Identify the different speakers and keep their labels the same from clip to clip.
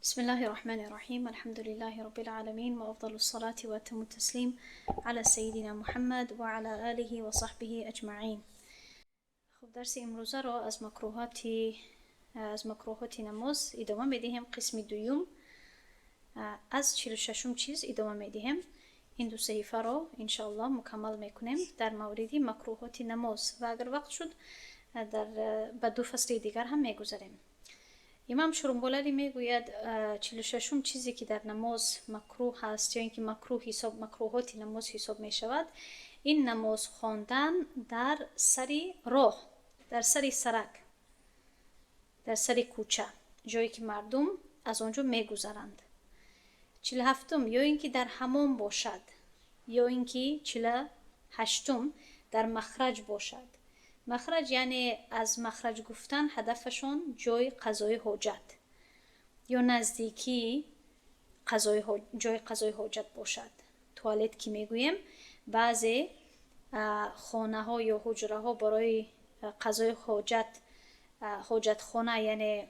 Speaker 1: بسم الله الرحمن الرحيم، الحمد لله رب العالمين، وأفضل الصلاة وأتم التسليم على سيدنا محمد وعلى آله وصحبه أجمعين. خب، درس امروزه را از مکروهات نماز ادامه میدهیم. قسم دوم از 46 چیز ادامه میدهیم. این دو صحیفه را انشاءالله مکمل میکنیم در مورد مکروهات نماز و اگر وقت شد در به دو فصل دیگر هم میگذریم. امام شرمبولری میگوید 46 چیزی که در نماز مکروه هست یا اینکه مکروه حساب مکروهات نماز حساب می شود، این نماز خواندن در سری راه، در سری سرک، در سری کوچه، جایی که مردم از آنجا میگذرند. 47، یا اینکه در حمام باشد، یا اینکه 48 در مخرج باشد. مخرج یعنی از مخرج گفتن هدفشون جای قضای حاجت یا نزدیکی جای قضای حاجت باشد. توالت که میگوییم، بعضی خانه ها یا حجره ها برای قضای حاجت، حاجتخانه یعنی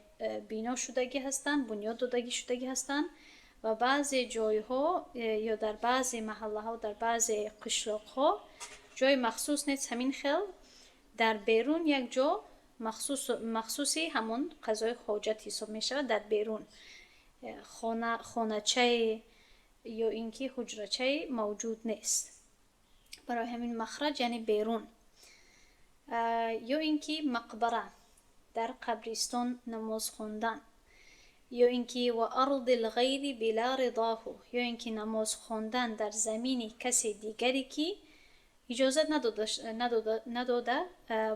Speaker 1: بینا شدگی هستند، بنیاد دادگی شدگی هستند و بعضی جایها یا در بعضی محله ها، در بعضی قشلاق ها جای مخصوص نیست. همین خیل در بیرون یک جا مخصوصی همون قضای حاجت حساب می شود. در بیرون خانه، خانهچه یا اینکه حجرچه موجود نیست. برای همین مخرج یعنی بیرون. یا اینکه مقبره، در قبرستان نماز خواندن، یا اینکه وأرض الغير بلا رضاه، یا اینکه نماز خواندن در زمین کسی دیگری که اجازت نداده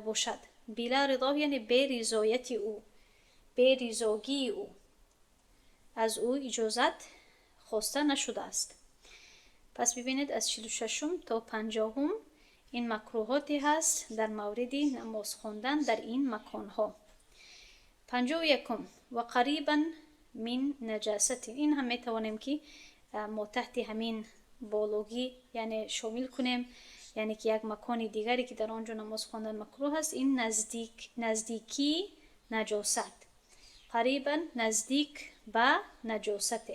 Speaker 1: باشد. بلا رضاه یعنی بی رضایت او، بی رضاگی او، از او اجازت خواسته نشده است. پس ببینید، از 46 تا 50 این مکروهاتی هست در مورد نماز خواندن در این مکانها. 51، وقريبا من نجاسة. این هم میتوانیم که ما تحت همین بالوگی یعنی شامل کنیم، یعنی که یک مکان دیگری که در آنجا نماز خواندن مکروه است، این نزدیکی نجاست، قریبا نزدیک به نجاست،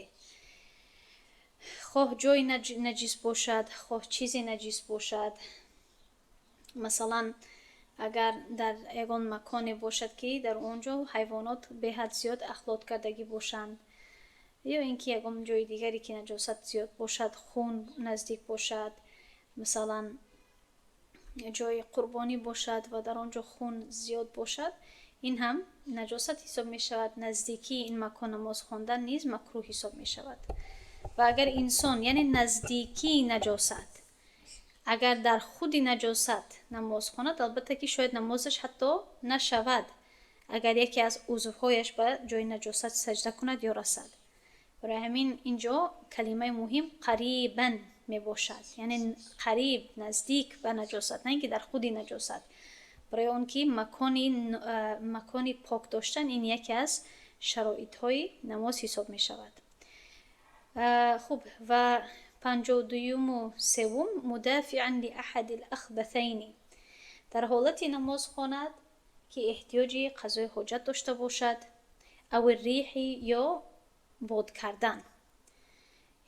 Speaker 1: خواه جای نجیس باشد، خواه چیزی نجیس باشد. مثلا اگر در یگان مکانی باشد که در آنجا حیوانات به حد زیاد اخلاط کردگی باشند، یا اینکه یگان جای دیگری که نجاست زیاد باشد، خون نزدیک باشد، مثلا جای قربانی باشد و در آنجا خون زیاد باشد، این هم نجاست حساب می شود. نزدیکی این مکان نماز خواندن نیز مکروه حساب می شود. و اگر انسان، یعنی نزدیکی نجاست، اگر در خود نجاست نماز خواند، البته که شاید نمازش حتی نشود، اگر یکی از عضوهایش به جای نجاست سجده کند یا رسد. برای همین اینجا کلمه مهم قریبا می باشد، یعنی قریب، نزدیک به نجاست، نه اینکه در خود نجاست. برای آنکه مکانی پاک داشتن این یکی از شرایط های نماز حساب می شود. خوب، و 52 و سوم، مدافعا لأحد الأخبثين، در حالت نماز خواند که احتیاج قضای حاجت داشته باشد، أو الريح یا باد کردن،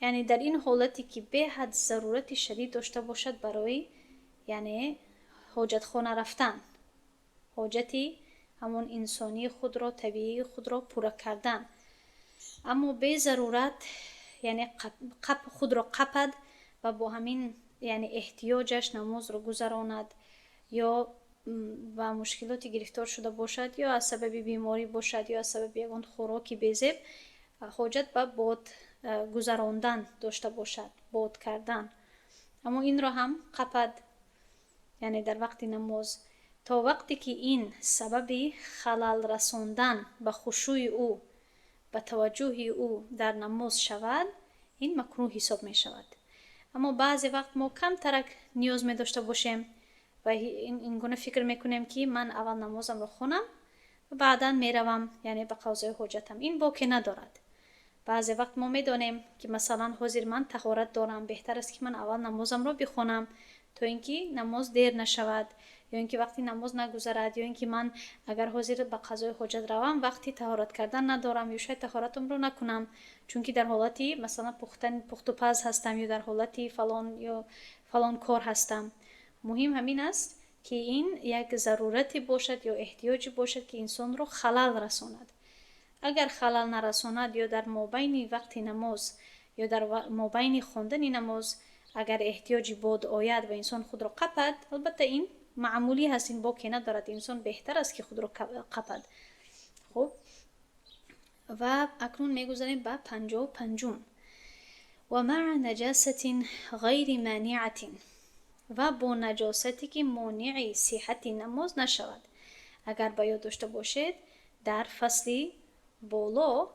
Speaker 1: یعنی در این حالتی که به حد ضرورت شدید داشته باشد برای یعنی حاجت خانه رفتن، حاجتی همون انسانی خود را، طبیعی خود را پوره کردن، اما به ضرورت یعنی قپ خود را قپد و با همین یعنی احتیاجش نماز را گذراند، یا و مشکلاتی گرفتار شده باشد، یا از سبب بیماری باشد، یا از سبب یگان خوراکی بیزیب حاجت به باد گذراندن داشته باشد، باد کردن، اما این را هم قپد، یعنی در وقت نماز، تا وقتی که این سبب خلل رساندن به خشوع او، به توجه او در نماز شود، این مکروه حساب می شود. اما بعضی وقت ما کم ترک نیاز می داشته باشیم و این گونه فکر میکنیم که من اول نمازم رو خونم و بعدا میروم یعنی به قضای حاجتم، این باکی ندارد. بعضی وقت ما میدانیم که مثلا حاضر من طهارت دارم، بهتر است که من اول نمازم رو بخونم تا اینکه نماز دیر نشود. Ё ин ки вақти намоз нагузарад, ё ин ки ман агар ҳозир ба қазои ҳоҷат равам, вақти таҳорат кардан надорам, ё шояд таҳоратамро накунам, чунки дар ҳолати, масалан, пухтан, пухтупаз ҳастам ё дар ҳолати фалон ё фалон кор ҳастам. Муҳим ҳамин аст, ки ин як зарурате бошад ё эҳтиёҷе бошад, ки инсонро халал расонад. Агар халал нарасонад ё дар мобайни вақти намоз ё дар мобайни хондани намоз агар эҳтиёҷи бод ояд ва инсон худро қапад, албатта, ин маъмулӣ ҳаст, ин боке надорад, инсон беҳтар аст, ки худро қапад. Хуб, ва акнун мегузарем ба 55-ум. ومع نجاسة غير مانعة, ва бо наҷосате, ки монеи сиҳати намоз нашавад. Агар ба ёд дошта бошед, дар фасли боло,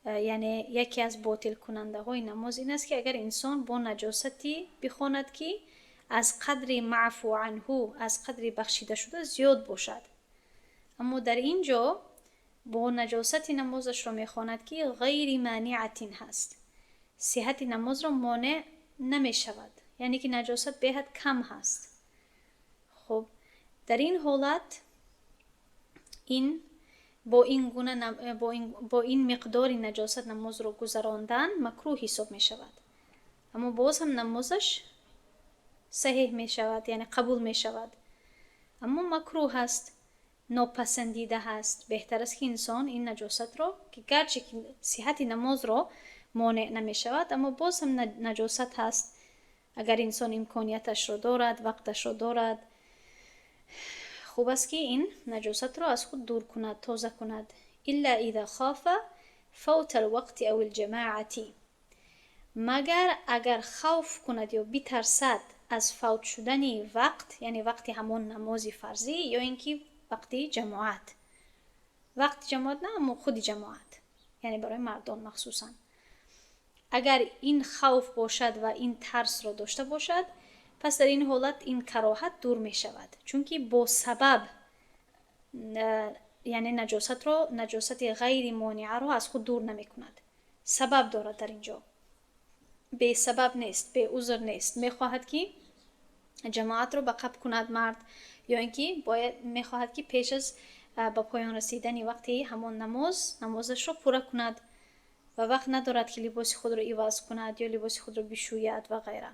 Speaker 1: яъне яке аз ботилкунандаҳои намоз ин аст, ки агар инсон бо наҷосате бихонад, ки аз қадри маъфу анҳу, аз қадри бахшидашуда зиёд бошад. Аммо дар ин ҷо бо наҷосати намозашро мехонад, ки غير مانعة ҳаст, сиҳати намозро монеъ намешавад, яъне ки наҷосат беҳад кам ҳаст. Хуб, дар ин ҳолат ин бо ин гуна, бо ин миқдори наҷосат намозро гузарондан макрӯҳ ҳисоб мешавад, аммо боз ҳам намозаш саҳеҳ мешавад, яъне қабул мешавад, аммо макрӯҳ ҳаст, нопасандида ҳаст. Беҳтар аст, ки инсон ин наҷосатро, ки гарчи ки сиҳати намозро монеъ намешавад, аммо боз ҳам наҷосат ҳаст, агар инсон имконияташро дорад, вақташро дорад, хуб аст, ки ин наҷосатро аз худ дур кунад, тоза кунад. إلا إذا خاف فوت الوقت أو الجماعة, магар агар хавф кунад ё битарсад аз фавт шудани вақт, яъне вақти ҳамон намози фарзӣ ё ин ки вақти ҷамоат. Вақти ҷамоат на, аммо худи ҷамоат, яъне барои мардон махсусан. Агар ин хавф бошад ва ин тарсро дошта бошад, пас дар ин ҳолат ин кароҳат дур мешавад, чунки бо сабаб, яъне наҷосатро, наҷосати ғайри монеаро аз худ дур намекунад, сабаб дорад. Дар ин ҷо бесабаб нест, беузр нест. Мехоҳад, ки ҷамоатро ба қаб кунад мард, ё ин ки бояд, мехоҳад, ки пеш аз ба поён расидани вақти ҳамон намоз намозашро пурра кунад ва вақт надорад, ки либоси худро иваз кунад ё либоси худро бишӯяд ва ғайра.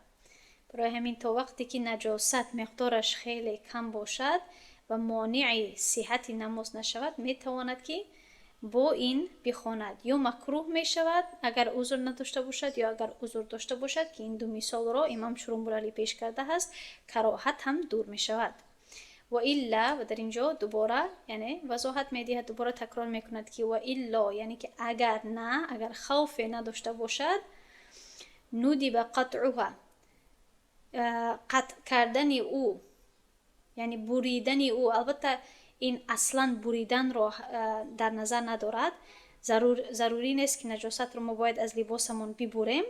Speaker 1: Барои ҳамин то вақте ки наҷосат миқдораш хеле кам бошад ва монеи сиҳати намоз нашавад, метавонад, ки бо ин бихонад. Ё макрӯҳ мешавад, агар узр надошта бошад, ё агар узр дошта бошад, ки ин ду мисолро имом Шурумбуралӣ пеш кардааст, кароҳат ҳам дур мешавад. وإلا, ва дар ин ҷо дубора, яъне вазоҳат медиҳад, дубора такрор мекунад, ки وإلا, яъне ки агар на, агар хавфе надошта бошад, ندب قطعها, қатъ кардани ӯ, яъне буридани ӯ. Албатта, ин аслан буриданро дар назар надорад. Зарурӣ нест, ки наҷосатро мо бояд аз либосамон бибурем,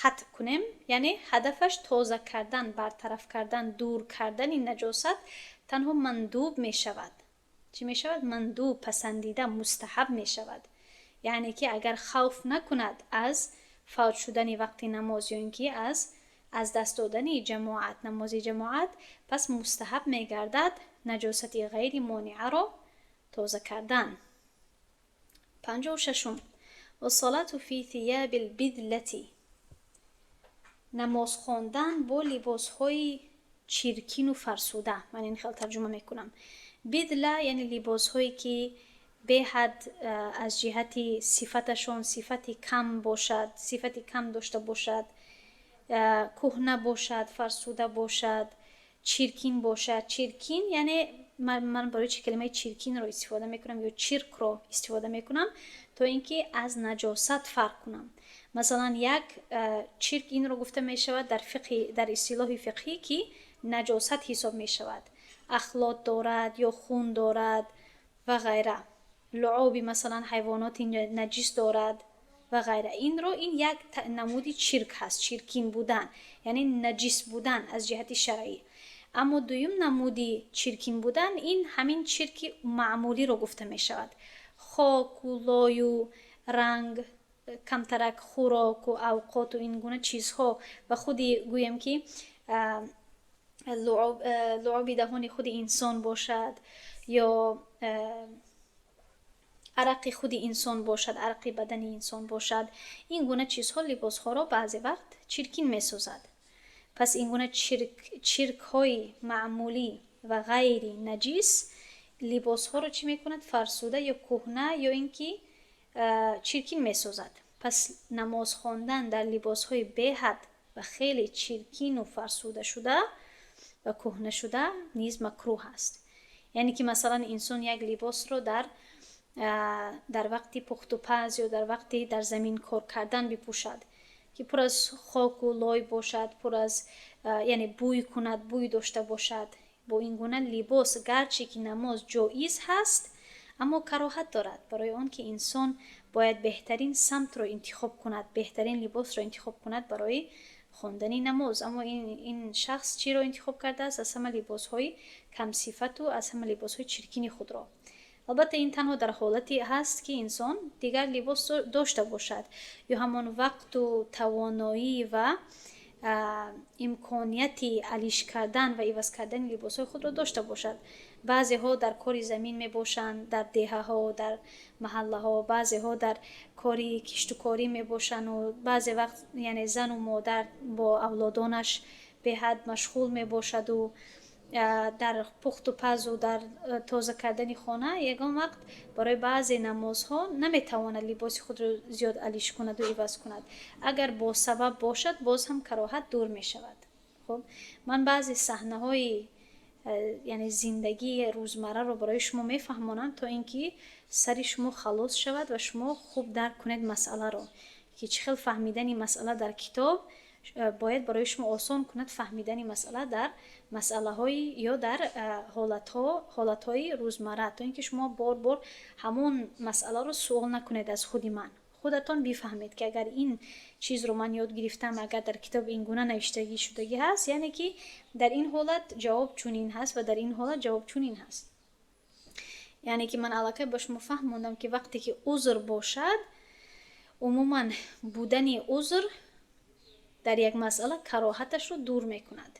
Speaker 1: қатъ кунем. Яъне ҳадафаш тоза кардан, бартараф кардан, дур кардани наҷосат танҳо мандуб мешавад. Чӣ мешавад? Мандуб, пасандида, мустаҳаб мешавад. Яъне ки агар хавф накунад аз фавт шудани вақти намоз ё ин ки аз даст додани ҷамоат, намози ҷамоат, пас мустаҳаб мегардад наҷосати ғайри монеаро тоза кардан. 56-ум. والصلاة في ثياب البذلة, намоз хондан бо либосҳои чиркину фарсуда. Ман ин хел тарҷума мекунам. بذلة яъне либосҳое, ки беҳад аз ҷиҳати сифаташон сифати кам бошад, сифати кам дошта бошад, кӯҳна бошад, фарсуда бошад, чиркин бошад. Чиркин, яъне ман барои чи калимаи чиркинро истифода мекунам ё чиркро истифода мекунам? То ин ки аз наҷосат фарқ кунам. Масалан, як чирк инро гуфта мешавад дар фиқҳи, дар истилоҳи фиқҳӣ, ки наҷосат ҳисоб мешавад, ахлот дорад ё хун дорад ва ғайра, луоби, масалан, ҳайвоноти наҷис дорад ва ғайра. Инро, ин як намуди чирк ҳаст, чиркин будан яъне наҷис будан аз ҷиҳати шаръӣ. Аммо дуюм намуди чиркин будан, ин ҳамин чирки маъмулиро гуфта мешавад: хоку лою ранг, камтарак хӯроку авқоту ин гуна чизҳо ва худи, гӯем ки, Луоби даҳони худи инсон бошад ё арақи худи инсон бошад, арақи бадани инсон бошад, ин гуна чизҳо либосҳоро баъзе вақт чиркин месозад. Пас ин гуна чиркҳои маъмулӣ ва ғайри наҷис либосҳоро чӣ мекунад? Фарсуда ё кӯҳна ё ин ки чиркин месозад. Пас намоз хондан дар либосҳои беҳад ва хеле чиркину фарсуда шуда ва кӯҳна шуда низ макрӯҳ аст. Яъне ки, масалан, инсон як либосро дар вақти пухтупаз ё дар вақти дар замин кор кардан бипӯшад, ки пур аз хоку лой бошад, пур аз, яъне бӯй кунад, бӯй дошта бошад. Бо ин гуна либос гарче ки намоз ҷоиз ҳаст, аммо кароҳат дорад, барои он ки инсон бояд беҳтарин самтро интихоб кунад, беҳтарин либосро интихоб кунад барои хондани намоз. Аммо ин шахс чиро интихоб кардааст? Аз ҳама либосҳои камсифату аз ҳама либосҳои чиркини худро. Албатта, ин танҳо дар ҳолате ҳаст, ки инсон дигар либос дошта бошад ё ҳамон вақту тавоноӣ ва имконияти алиш кардан ва иваз кардани либосҳои худро дошта бошад. Баъзеҳо дар кори замин мебошанд, дар деҳаҳо, дар маҳаллаҳо, баъзеҳо дар кори киштукорӣ мебошанду баъзе вақт, яъне, зану модар бо авлодонаш беҳад машғул мебошаду дар пухту пазу дар тоза кардани хона ягон вақт барои баъзе намозҳо наметавонад либоси худро зиёд алиш кунаду иваз кунад. Агар бо сабаб бошад, боз ҳам кароҳат дур мешавад. Хуб, ман баъзе саҳнаҳои, яъне, зиндагии рӯзмарраро барои шумо мефаҳмонам, то ин ки сари шумо халос шавад ва шумо хуб дарк кунед масъаларо, ки чӣ хел фаҳмидани масъала дар китоб бояд барои шумо осон кунад фаҳмидани масъала дар масъалаҳои ё дар ҳолатҳои рӯзмарра, то ин ки шумо бор бор ҳамон масъаларо суол накунед аз худи ман, худатон бифаҳмед, ки агар ин чизро ман ёд гирифтам, агар дар китоб ин гуна навиштагӣ шудагӣ ҳаст, яъне ки дар ин ҳолат ҷавоб чунин ҳаст ва дар ин ҳолат ҷавоб чунин ҳаст. Яъне ки ман аллакай ба шумо фаҳмондам, ки вақте ки узр бошад, умуман будани узр дар як масъала кароҳаташро дур мекунад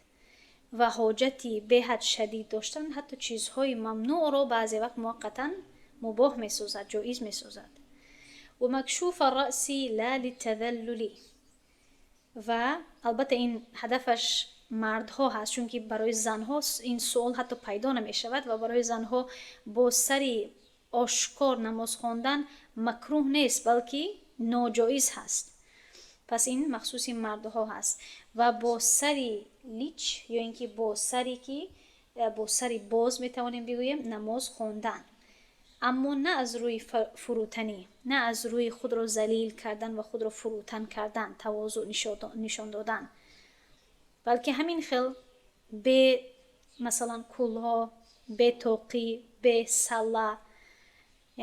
Speaker 1: ва ҳоҷати беҳад шадид доштан ҳатто чизҳои мамнӯъро баъзе вақт муваққатан мубоҳ месозад, ҷоиз месозад. ومكشوف الرأس لا للتذلل. Ва албатта, ин ҳадафаш мардҳо ҳаст, чунки барои занҳо ин суол ҳатто пайдо намешавад ва барои занҳо бо сари ошкор намоз хондан макрӯҳ нест, балки ноҷоиз ҳаст. Пас ин махсуси мардҳо ҳаст. Ва бо сари лич ё ин ки бо саре ки бо сари боз метавонем бигӯем намоз хондан, аммо на аз рӯи фурӯтанӣ, на аз рӯи худро залил кардан ва худро фурӯтан кардан, тавозӯъ нишон додан, балки ҳамин хел бе, масалан, кулоҳ, бе тоқӣ, бе салла,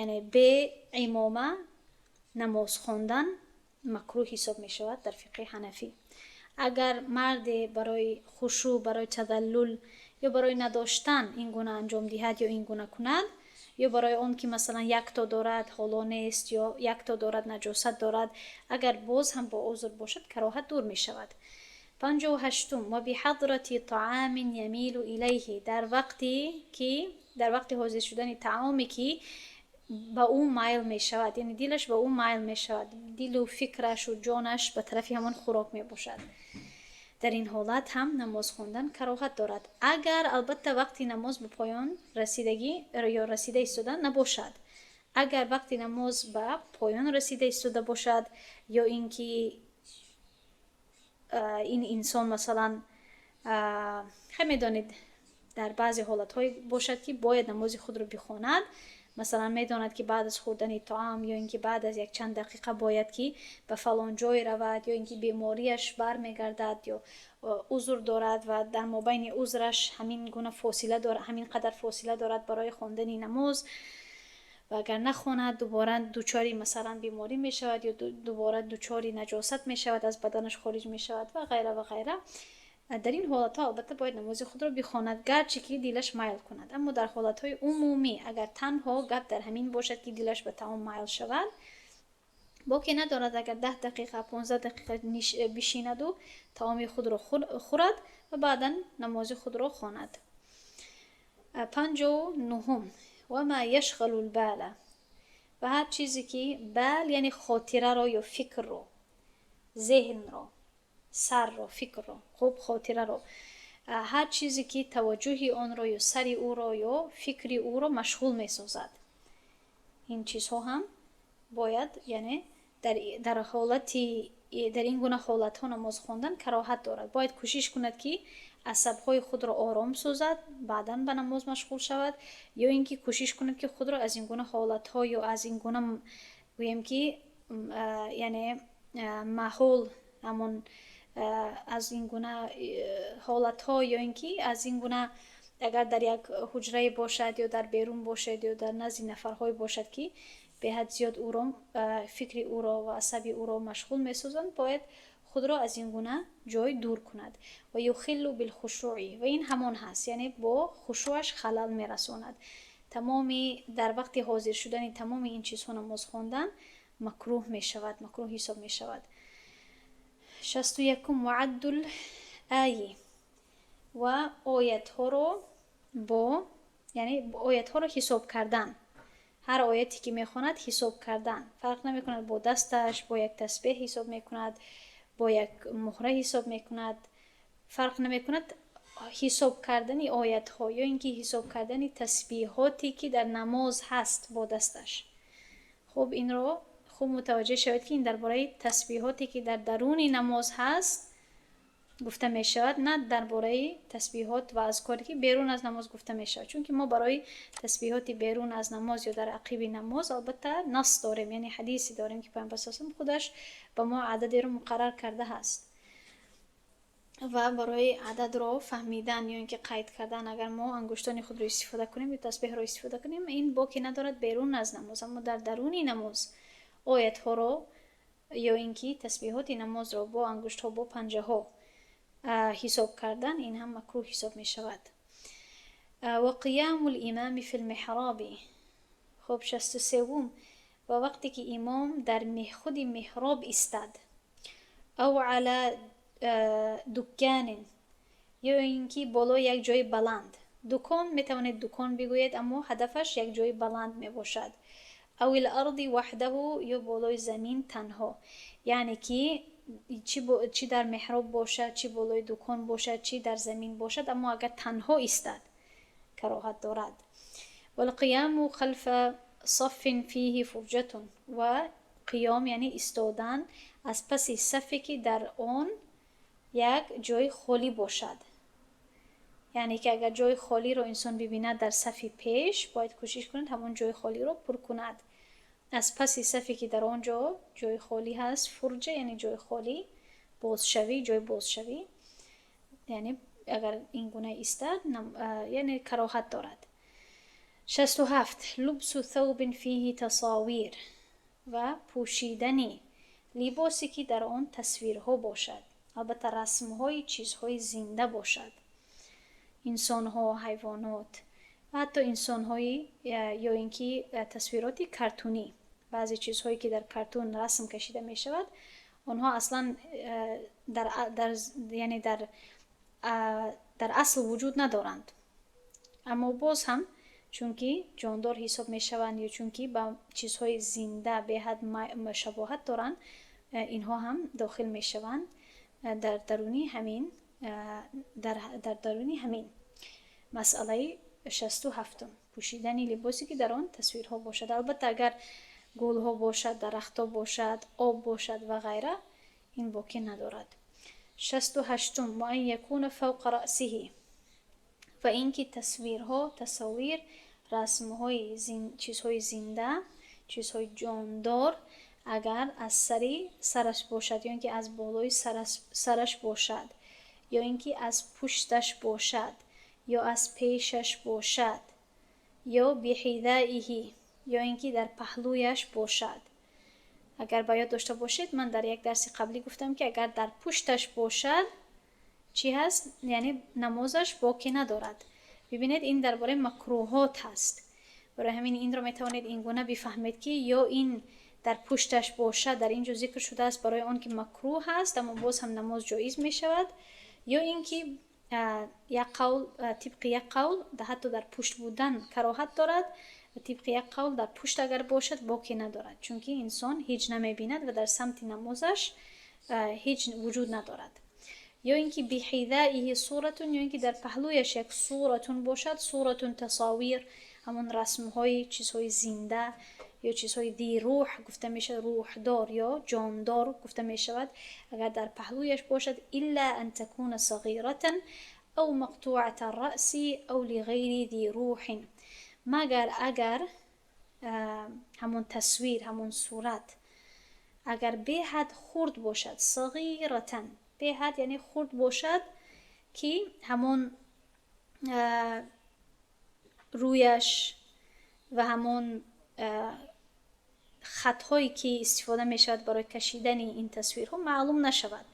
Speaker 1: яъне бе имома намоз хондан макрӯҳ ҳисоб мешавад дар фиқҳи ҳанафӣ. Агар марде барои хушӯъ, барои тазаллул ё барои надоштан ин гуна анҷом диҳад ё ин гуна кунад, ё барои он ки, масалан, якто дорад, ҳоло нест, ё якто дорад, наҷосат дорад, агар боз ҳам бо узр бошад, кароҳат дур мешавад. 58-ум: وبحضرة طعام يميل إليه. Дар вақти ҳозир шудани таоме, ки ба ӯ майл мешавад, яъне дилаш ба ӯ майл мешавад, дилу фикрашу ҷонаш ба тарафи ҳамон хӯрок мебошад, дар ин ҳолат ҳам намоз хондан кароҳат дорад. Агар, албатта, вақти намоз ба поён расидагӣ ё расида истода набошад. Агар вақти намоз ба поён расида истода бошад ё ин ки ин инсон, масалан, хай, медонед, дар баъзе ҳолатҳое бошад, ки бояд намози худро бихонад. Масалан, медонад, ки баъд аз хӯрдани таом ё ин ки баъд аз якчанд дақиқа бояд ки ба фалон ҷой равад, ё ин ки бемориаш бармегардад ё узр дорад ва дар мобайни узраш ҳамин гуна фосила дорад, ҳамин қадар фосила дорад барои хондани намоз ва агар нахонад, дубора дучори, масалан, беморӣ мешавад ё дубора дучори наҷосат мешавад, аз баданаш хориҷ мешавад ва ғайра ва ғайра. Дар ин ҳолатҳо, албатта, бояд намози худро бихонад, гарче ки дилаш майл кунад. Аммо дар ҳолатҳои умумӣ, агар танҳо гап дар ҳамин бошад, ки дилаш ба таом майл шавад. Боке надорад, агар 10 дақиқа, 15 дақиқа бишинаду таоми худро хӯрад ва баъдан намози худро хонад. 59-ум: وما يشغل البال, ва ҳар чизе ки بال, яъне хотираро ё фикрро, зеҳнро, сарро, фикрро, хуб, хотираро, ҳар чизе ки таваҷҷӯҳи онро ё сари ӯро ё фикри ӯро машғул месозад, ин чизҳо ҳам бояд, яъне дар ҳолати, дар ин гуна ҳолатҳо намоз хондан кароҳат дорад. Бояд кӯшиш кунад, ки асабҳои худро ором созад, баъдан ба намоз машғул шавад, ё ин ки кӯшиш кунад, ки худро аз ин гуна ҳолатҳо ё аз ин гуна, гӯем ки, яъне маҳол, ҳамон аз ин гуна ҳолатҳо ё ин ки аз ин гуна, агар дар як ҳуҷрае бошад ё дар берун бошад ё дар назди нафарҳое бошад, ки беҳад зиёд ӯро, фикри ӯро ва асаби ӯро машғул месозанд, бояд худро аз ин гуна ҷой дур кунад. ويخل بالخشوع, ва ин ҳамон ҳаст, яъне бо хушӯъаш халал мерасонад. Тамоми дар вақти ҳозир шудани тамоми ин чизҳо намоз хондан макрӯҳ мешавад, макрӯҳ ҳисоб мешавад. 61-ум: وعد الآي, ва оятҳоро бо, яъне оятҳоро ҳисоб кардан, ҳар ояте ки мехонад, ҳисоб кардан, фарқ намекунад, бо дасташ, бо як тасбеҳ ҳисоб мекунад, бо як муҳра ҳисоб мекунад, фарқ намекунад. Ҳисоб кардани оятҳо ё ин ки ҳисоб кардани тасбиҳоте, ки дар намоз ҳаст, бо дасташ. Хуб, инро хуб мутаваҷҷеҳ шавед, ки ин дар бораи тасбиҳоте, ки дар даруни намоз ҳаст, гуфта мешавад, на дар бораи тасбиҳот ва азкоре, ки берун аз намоз гуфта мешавад, чунки мо барои тасбиҳоти берун аз намоз ё дар ақиби намоз албатта нас дорем, яъне ҳадисе дорем, ки Паёмбар салам худаш ба мо ададеро муқаррар карда ҳаст. Ва барои ададро фаҳмидан ё ин ки қайд кардан, агар мо ангуштони худро истифода кунем ё тасбеҳро истифода кунем, ин боке надорад берун аз намоз. Аммо дар даруни намоз оятҳоро ё ин ки тасбиҳоти намозро бо ангуштҳо, бо панҷаҳо ҳисоб кардан, ин ҳам макрӯҳ ҳисоб мешавад. وقيام الإمام في المحراب. Хуб, 63-ум: ва вақте ки имом дар худи меҳроб истад, أو على دكان, ё ин ки болои як ҷои баланд. Дукон, метавонед дукон бигӯед, аммо ҳадафаш як ҷои баланд мебошад. أو الأرض وحده, ё болои замин танҳо, яъне ки чӣ дар меҳроб бошад, чӣ болои дукон бошад, чӣ дар замин бошад, аммо агар танҳо истад, кароҳат дорад. والقيام خلف صف فيه فرجة, ва қиём, яъне истодан аз паси сафе, ки дар он як ҷои холӣ бошад, яъне ки агар ҷои холиро инсон бибинад дар сафи пеш, бояд кӯшиш кунад, ҳамон ҷои холиро пур кунад. Аз паси сафе, ки дар он ҷо ҷои холӣ ҳаст, فرجة яъне ҷои холӣ, бозшавӣ, ҷои бозшавӣ, яъне агар ин гуна истад, яъне кароҳат дорад. 67: لبس ثوب فيه تصاوير, ва пӯшидани либосе, ки дар он тасвирҳо бошад, албатта расмҳои чизҳои зинда бошад, инсонҳо, ҳайвонот ва ҳатто инсонҳои ё ин ки тасвироти картунӣ. Баъзе чизҳое, ки дар картун расм кашида мешавад, онҳо аслан яъне дар асл вуҷуд надоранд, аммо боз ҳам чунки ҷондор ҳисоб мешаванд ё чунки ба чизҳои зинда беҳад шабоҳат доранд, инҳо ҳам дохил мешаванд дар даруни ҳамин масъалаи 67-ум: пӯшидани либосе, ки дар он тасвирҳо бошад. Албатта, агар гулҳо бошад, дарахтҳо бошад, об бошад ва ғайра, ин боке надорад. 68-ум: وأن يكون فوق رأسه, ва ин ки тасвирҳо, تصاوير, расмҳои чизҳои зинда, чизҳои ҷондор агар аз сари сараш бошад ё ин ки аз болои сараш бошад, ё ин ки аз пушташ бошад, ё аз пешаш бошад, ё بحذائه, ё ин ки дар паҳлӯяш бошад. Агар ба ёд дошта бошед, ман дар як дарси қаблӣ гуфтам, ки агар дар пушташ бошад, чӣ ҳаст? Яъне намозаш боке надорад. Бибинед, ин дар бораи макрӯҳот ҳаст. Барои ҳамин инро метавонед ин гуна бифаҳмед, ки ё ин Дар пушташ бошад, дар ин ҷо зикр шудааст барои он ки макрӯҳ аст, аммо боз ҳам намоз ҷоиз мешавад. Ё ин ки як қавл, тибқи як қавл, ҳатто дар пушт будан кароҳат дорад ва тибқи як қавл, дар пушт агар бошад, боке надорад, чунки инсон ҳеҷ намебинад ва дар самти намозаш ҳеҷ вуҷуд надорад. Ё ин ки بحذائه صورة, ё ин ки дар паҳлӯяш як صورة бошад. صورة тасовир, ҳамон расмҳои чизҳои зинда ё чизҳои ذی روح гуфта мешавад, рӯҳдор ё ҷондор гуфта мешавад, агар дар паҳлӯяш бошад. إلا أن تكون صغيرة أو مقطوعة الرأس أو لغير ذي روح, магар агар ҳамон тасвир, ҳамон сурат агар беҳад хурд бошад. صغيرة, беҳад яъне хурд бошад, ки ҳамон рӯяш ва ҳамон хатҳое ки истифода мешавад барои кашидани ин тасвирҳо, маълум нашавад,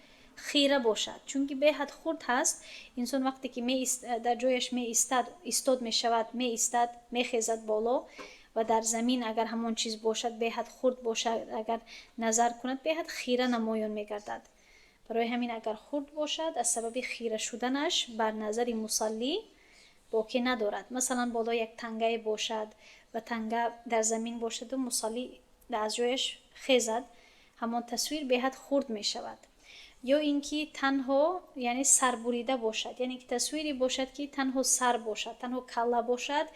Speaker 1: хира бошад, чунки беҳад хурд ҳаст. Инсон вақте ки дар ҷояш меистад, истод мешавад, меистад, мехезад боло ва дар замин агар ҳамон чиз бошад, беҳад хурд бошад, агар назар кунад, беҳад хира намоён мегардад. Барои ҳамин, агар хурд бошад, аз сабаби хира шуданаш бар назари мусаллӣ боке надорад. Масалан, боло як тангае бошад ва танга дар замин бошаду мусаллӣ аз ҷояш хезад, ҳамон тасвир беҳад хурд мешавад. Ё ин ки танҳо, яъне сарбурида бошад, яъне ки тасвире бошад, ки танҳо сар бошад, танҳо калла бошад,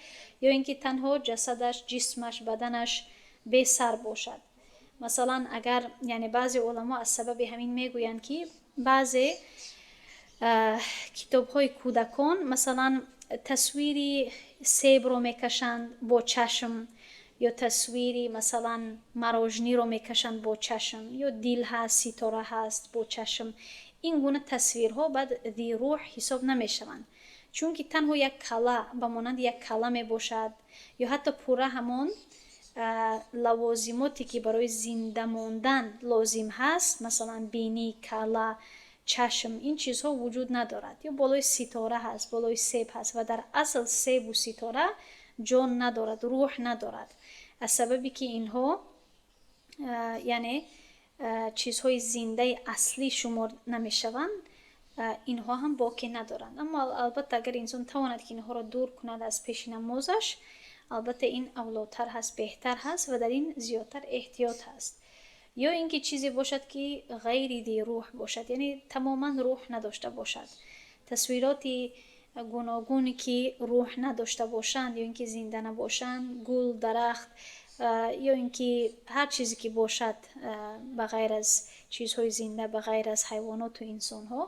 Speaker 1: ё ин ки танҳо ҷасадаш, ҷисмаш, баданаш бесар бошад. Масалан, агар, яъне баъзе уламо аз сабаби ҳамин мегӯянд, ки баъзе китобҳои кӯдакон, масалан, тасвири себро мекашанд бо чашм ё тасвири, масалан, мороженое ро мекашанд бо чашм, ё дил ҳаст, ситора ҳаст бо чашм, ин гуна тасвирҳо баъд ذی روح ҳисоб намешаванд, чунки танҳо як калла, ба монанди як калла мебошад, ё ҳатто пурра ҳамон лавозимоте ки барои зинда мондан лозим ҳаст, масалан, бинӣ, калла, чашм, ин чизҳо вуҷуд надорад, ё болои ситора ҳаст, болои себ ҳаст ва дар асл себу ситора ҷон надорад, рӯҳ надорад. Аз сабабе ки инҳо, яъне, чизҳои зиндаи аслӣ шумор намешаванд, инҳо ҳам боке надоранд. Аммо албатта, агар инсон тавонад, ки инҳоро дур кунад аз пеши намозаш, албатта, ин авлотар ҳаст, беҳтар ҳаст ва дар ин зиёдтар эҳтиёт ҳаст. Ё ин ки чизе бошад, ки غير ذی روح бошад, яъне тамоман рӯҳ надошта бошад. Тасвироти гуногуне ки рӯҳ надошта бошанд ё ин ки зинда набошанд, гул, дарахт ё ин ки ҳар чизе ки бошад, ба ғайр аз чизҳои зинда, ба ғайр аз ҳайвоноту инсонҳо,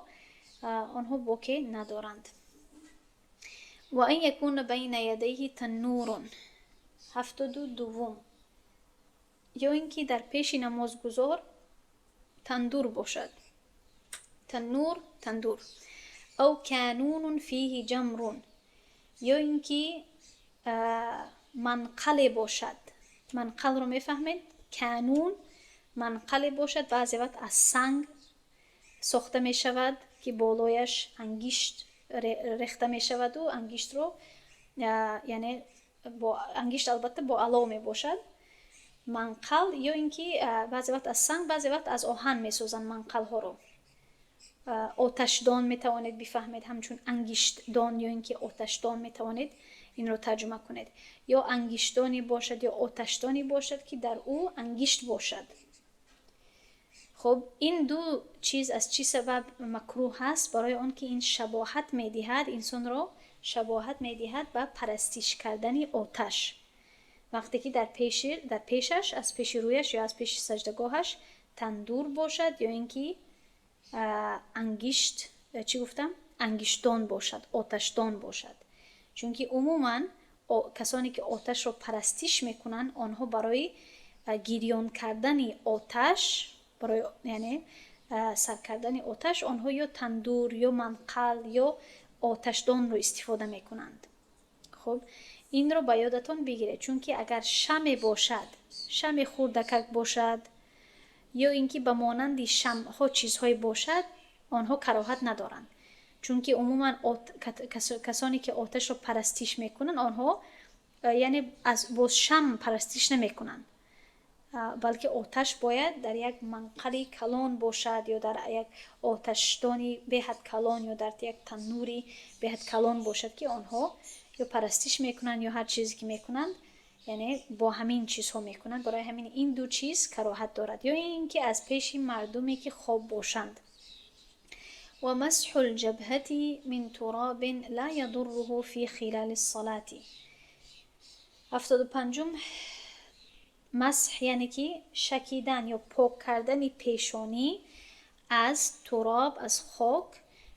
Speaker 1: онҳо боке надоранд. وأن يكون بين يديه تنور. 72-ум. Ё ин ки дар пеши намозгузор тандур бошад. تنور, тандур. أو كانون فيه جمر, ё ин ки манқале бошад. Манқалро мефаҳмед? كانون, манқале бошад, баъзе вақт аз санг сохта мешавад, ки болояш ангишт рехта мешаваду ангиштро, яъне бо ангишт, албатта, бо алов мебошад манқал. Ё ин ки баъзе вақт аз санг, баъзе вақт аз оҳан месозанд манқалҳоро. Оташдон метавонед бифаҳмед ҳамчун ангиштдон, ё ин ки оташдон метавонед инро тарҷума кунед. Ё ангиштдоне бошад, ё оташдоне бошад, ки дар ӯ ангишт бошад. Хуб, ин ду чиз аз чӣ сабаб макрӯҳ ҳаст? Барои он ки ин шабоҳат медиҳад, инсонро шабоҳат медиҳад ба парастиш кардани оташ. Вақте ки дар пешаш, аз пеши рӯяш ё аз пеши саҷдагоҳаш тандур бошад, ё ин ки ангишт, чӣ гуфтам, ангиштдон бошад, оташдон бошад, чунки умуман касоне ки оташро парастиш мекунанд, онҳо барои гирён кардани оташ, барои, яъне, сар кардани оташ, онҳо ё тандур, ё манқал, ё оташдонро истифода мекунанд. Хуб, инро ба ёдатон бигиред, чунки агар шаме бошад, шами хурдакак бошад, ё ин ки ба монанди шамъҳо чизҳое бошад, онҳо кароҳат надоранд, чунки умуман касоне ки оташро парастиш мекунанд, онҳо, яъне, аз бо шам парастиш намекунанд. Балки оташ бояд дар як манқали калон бошад ё дар як оташдони беҳад калон ё дар як таннури беҳад калон бошад, ки онҳо ё парастиш мекунанд ё ҳар чизе ки мекунанд, яъне бо ҳамин чизҳо мекунанд. Барои ҳамин ин ду чиз кароҳат дорад. Ё ин ки аз пеши мардуме ки хоб бошанд. ومسح الجبهة من تراب لا يضره في خلال الصلاة. 75-ум, масҳ, яъне ки шакидан ё пок кардани пешонӣ аз туроб, аз хок,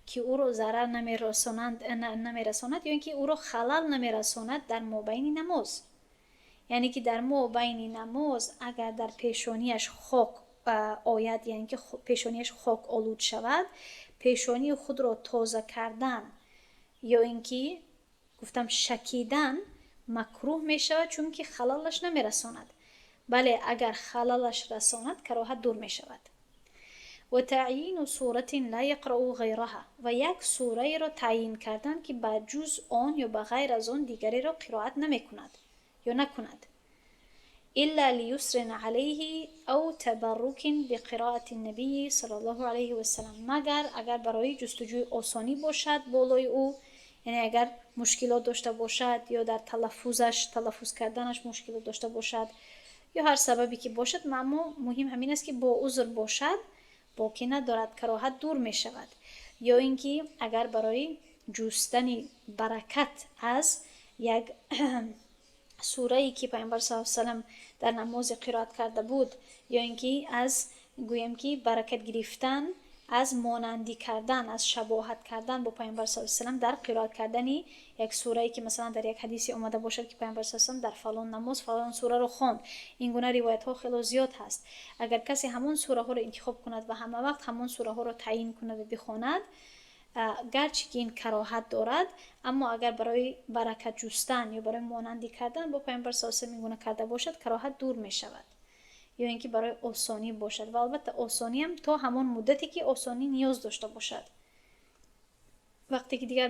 Speaker 1: ки ӯро зарар намерасонад ё ин ки ӯро халал намерасонад дар мобайни намоз. Яъне ки дар мобайни намоз агар дар пешонияш хок ояд, яъне ки пешонияш хок олуд шавад, пешонии худро тоза кардан ё ин ки гуфтам шакидан макрӯҳ мешавад, чунки халалаш намерасонад. Бале, агар халалаш расонад, кароҳат дур мешавад. وتعيين سورة لا يقرأ غيرها, ва як сураеро таъйин кардан, ки ба ҷуз он ё ба ғайр аз он дигареро қироат намекунад ё накунад. إلا ليسر عليه أو تبرك بقراءة النبي صلى الله عليه وسلم, магар агар барои ҷустуҷӯи осонӣ бошад болои ӯ, яъне агар мушкилот дошта бошад ё дар талаффузаш, талаффуз карданаш мушкилот дошта бошад ё ҳар сабабе ки бошад. Аммо муҳим ҳамин аст, ки бо узр бошад, боке надорад, кароҳат дур мешавад. Ё ин ки агар барои ҷустани баракат аз як сурае, ки Пайғамбар с салам дар намозе қироат карда буд, ё ин ки аз гӯем ки баракат гирифтан аз монандӣ кардан, аз шабоҳат кардан бо Пайғамбар с салам дар қироат кардани як сурае, ки масалан дар як ҳадисе омада бошад, ки Пайғамбар с салам дар фалон намоз фалон сураро хонд. Ин гуна ривоятҳо хело зиёд ҳаст. Агар касе ҳамон сураҳоро интихоб кунад ва ҳама вақт ҳамон сураҳоро таъйин кунад ва бихонад, гарчи ки ин кароҳат дорад, аммо агар барои баракат ҷустан ё барои монандӣ кардан бо Пайғамбар с салам ин гуна карда бошад, кароҳат дур мешавад. Ё ин ки барои осонӣ бошад. Ва албатта, осониам то ҳамон муддате, ки осонӣ ниёз дошта бошад. Вақте ки дигар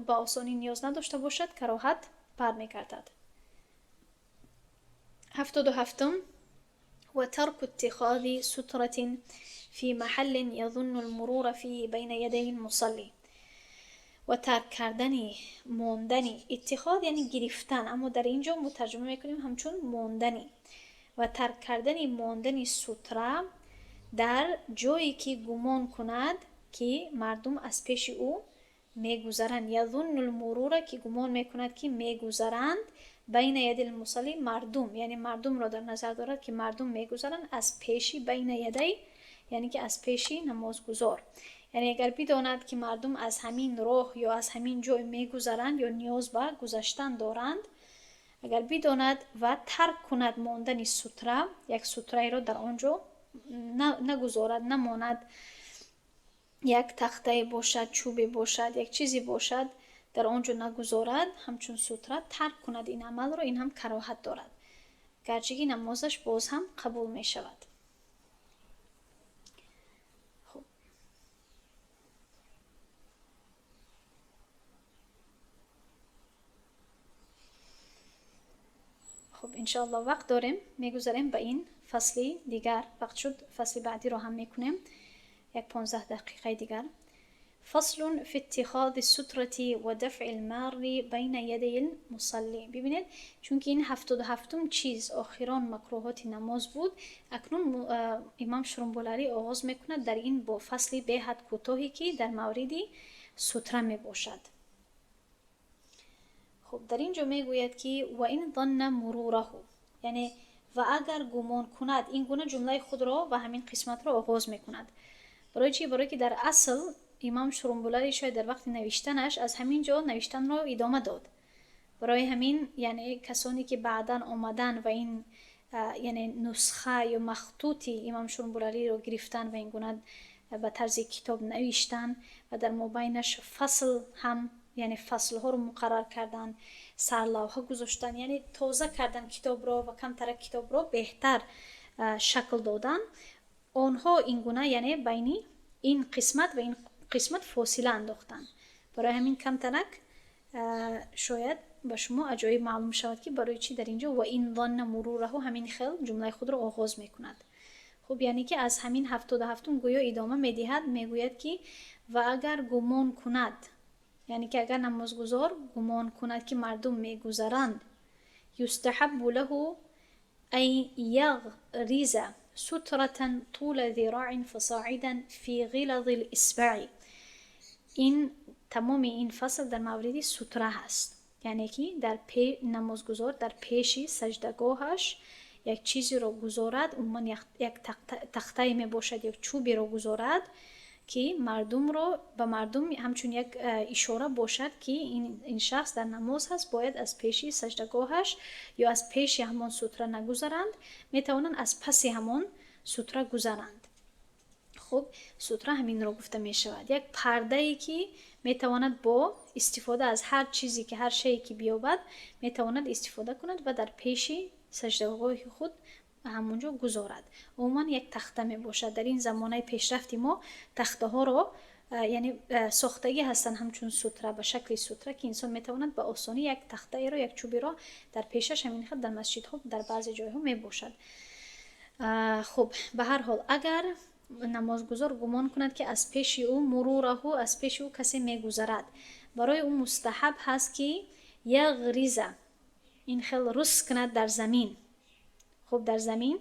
Speaker 1: ба осонӣ ниёз надошта бошад, кароҳат бармегардад. 77-ум, وترك اتخاذ سترة في محل يظن المرور فيه بين يدي المصلي. Ва тарк кардани мондани, иттиход яъне гирифтан, аммо дар ин ҷо мо тарҷума мекунем ҳамчун мондани, ва тарк кардани мондани сутра дар ҷое, ки гумон кунад, ки мардум аз пеши ӯ мегузаранд. يظن المرور, ки гумон мекунад, ки мегузаранд, بين يدي المصلي, мардум, яъне мардумро дар назар дорад, ки мардум мегузаранд аз пеши, بين يدي яъне ки аз пеши намозгузор. Яъне агар бидонад, ки мардум аз ҳамин роҳ ё аз ҳамин ҷой мегузаранд ё ниёз ба гузаштан доранд, агар бидонад ва тарк кунад мондани сутра, як сутраеро дар он ҷо нагузорад, намонад, як тахтае бошад, чӯбе бошад, як чизе бошад, дар он ҷо нагузорад ҳамчун сутра, тарк кунад ин амалро, ин ҳам кароҳат дорад, гарчи ки намозаш боз ҳам қабул мешавад. Хуб, хуб, иншоалло, вақт дорем, мегузарем ба ин фасли дигар. Вақт шуд, фасли баъдиро ҳам мекунем, як 15 дақиқаи дигар. فصل في اتخاذ السترة ودفع المار بين يدي المصلي. ببینید، چون که این 77-ум чиз охирон макруҳоти намоз буд, акнун имам Шурумбулалӣ оғоз мекунад дар ин бо фасли беҳад кӯтоҳе, ки дар мавриди сутра мебошад. Хуб, дар ин ҷо мегӯяд, ки وإن ظن مروره, яъне ва агар гумон кунад. Ин гуна ҷумлаи худро ва ҳамин қисматро оғоз мекунад. Барои чӣ? Барое ки дар асл имом Шурумбулалӣ шояд дар вақти навиштанаш аз ҳамин ҷо навиштанро идома дод. Барои ҳамин, яъне касоне ки баъдан омадан ва ин, яъне нусха ё махтути имом Шурумбулалиро гирифтан ва ин гуна ба тарзи китоб навиштан ва дар мобайнаш фасл ҳам, яъне фаслҳоро муқаррар кардан, сарлавҳа гузоштан, яъне тоза кардан китобро ва камтарак китобро беҳтар шакл додан, онҳо ин гуна, яъне байни ин қисмат ва ин қисмат фосила андохтанд. Барои ҳамин камтарак шояд Ба шумо аҷоиб маълум шавад, ки барои чӣ дар инҷо وإن ظن مروره ҳамин хел ҷумлаи худро оғоз мекунад. Хуб, яъне ки аз ҳамин 77-ум гӯё идома медиҳад, мегӯяд, ки ва агар гумон кунад, яъне ки агар намозгузор гумон кунад, ки мардум мегузаранд, يستحب له أن يغرز سترة طول ذراع فصاعدا في غلظ الإصبع. Ин тамоми ин фасл дар мавриди сутра ҳаст, яъне ки дар намозгузор дар пеши саҷдагоҳаш як чизеро гузорад, умуман як тахтае мебошад ё чӯберо гузорад, ки мардумро ба мардум ҳамчун як ишора бошад, ки ин шахс дар намоз ҳаст, бояд аз пеши саҷдагоҳаш ё аз пеши ҳамон сутра нагузаранд, метавонанд аз паси ҳамон сутра гузаранд. Хуб, сутра ҳаминро гуфта мешавад, як пардае, ки метавонад бо истифода аз ҳар чизе ки, ҳар шае ки биёбад, метавонад истифода кунад ва дар пеши саҷдагоҳи худ ҳамонҷо гузорад. Умуман як тахта мебошад. Дар ин замонаи пешрафти мо тахтаҳоро, яъне, сохтагӣ ҳастанд ҳамчун сутра, ба шакли сутра, ки инсон метавонад ба осонӣ як тахтаеро, як чӯберо дар пешаш ҳамин хел дар масҷидҳо, дар баъзе ҷойҳо мебошад. Хуб, ба ҳар ҳол, агар намозгузор гумон кунад, ки аз пеши ӯ مروره, аз пеши ӯ касе мегузарад, барои ӯ мустаҳаб ҳаст, ки يغرز, ин хел рус кунад дар замин. Хуб, дар замин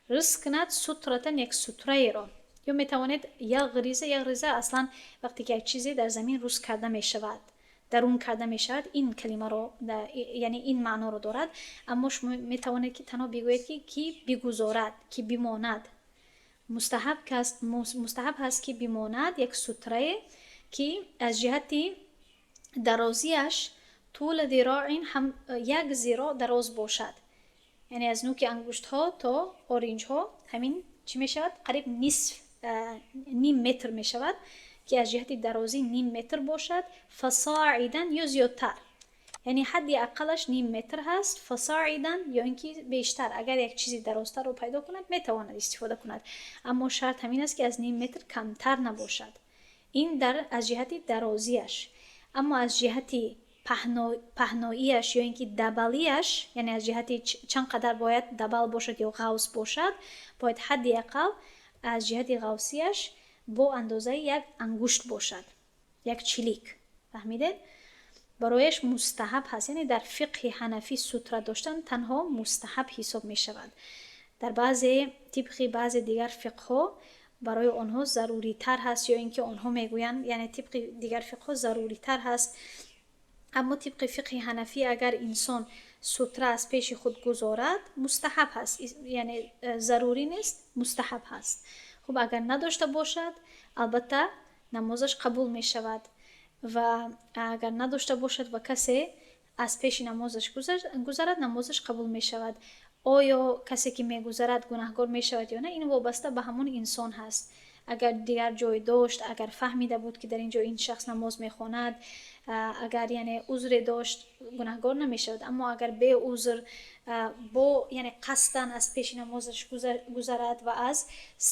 Speaker 1: рус кунад سترة, як сутраеро. Ё метавонед يغرز. يغرز аслан вақте ки як чизе дар замин рус карда мешавад, дарун карда мешавад, ин калимаро, яъне ин маъноро дорад. Аммо шумо метавонед, ки танҳо бигӯед, ки бигузорад, ки бимонад. Мустаҳаб ҳаст, ки бимонад як сутрае, ки аз ҷиҳати дарозиаш طول ذراع, ҳам як зироъ дароз бошад, яъне аз нӯки ангуштҳо то оринҷҳо, ҳамин чӣ мешавад? Қариб нисф, ним метр мешавад, ки аз ҷиҳати дарозӣ ним метр бошад, فصاعدا ё зиёдтар, яъне ҳадди ақаллаш ним метр ҳаст, فصاعدا ё ин ки бештар. Агар як чизи дарозтарро пайдо кунад, метавонад истифода кунад, аммо шарт ҳамин аст, ки аз ним метр камтар набошад. Ин дар аз ҷиҳати дарозиаш. Аммо аз ҷиҳати паҳноияш ё ин ки дабалияш, яъне аз ҷиҳати чанд қадар бояд дабал бошад ё ғавс бошад, бояд ҳадди ақал аз ҷиҳати ғавсияш бо андозаи як ангушт бошад, як чилик. Фаҳмидед? Барояш мустаҳаб ҳаст, яъне дар фиқҳи ҳанафӣ сутра доштан танҳо мустаҳаб ҳисоб мешавад. Дар баъзе, тибқи баъзе дигар фиқҳҳо, барои онҳо заруритар ҳаст, ё ин ки онҳо мегӯянд, яъне тибқи дигар фиқҳҳо заруритар ҳаст. Аммо тибқи фиқҳи ҳанафӣ, агар инсон сутра аз пеши худ гузорад, мустаҳаб ҳаст, яъне зарурӣ нест, мустаҳаб ҳаст. Хуб, агар надошта бошад, албатта, намозаш қабул мешавад ва агар надошта бошад ва касе аз пеши намозаш гузарад, намозаш қабул мешавад. Оё касе ки мегузарад, гунаҳгор мешавад ё на, ин вобаста ба ҳамон инсон ҳаст. Агар дигар ҷой дошт, агар фаҳмида буд, ки дар ин ҷо ин шахс намоз мехонад, агар, яъне, узре дошт, гунаҳгор намешавад. Аммо агар беузр, бо, яъне, қасдан аз пеши намозаш гузарад ва аз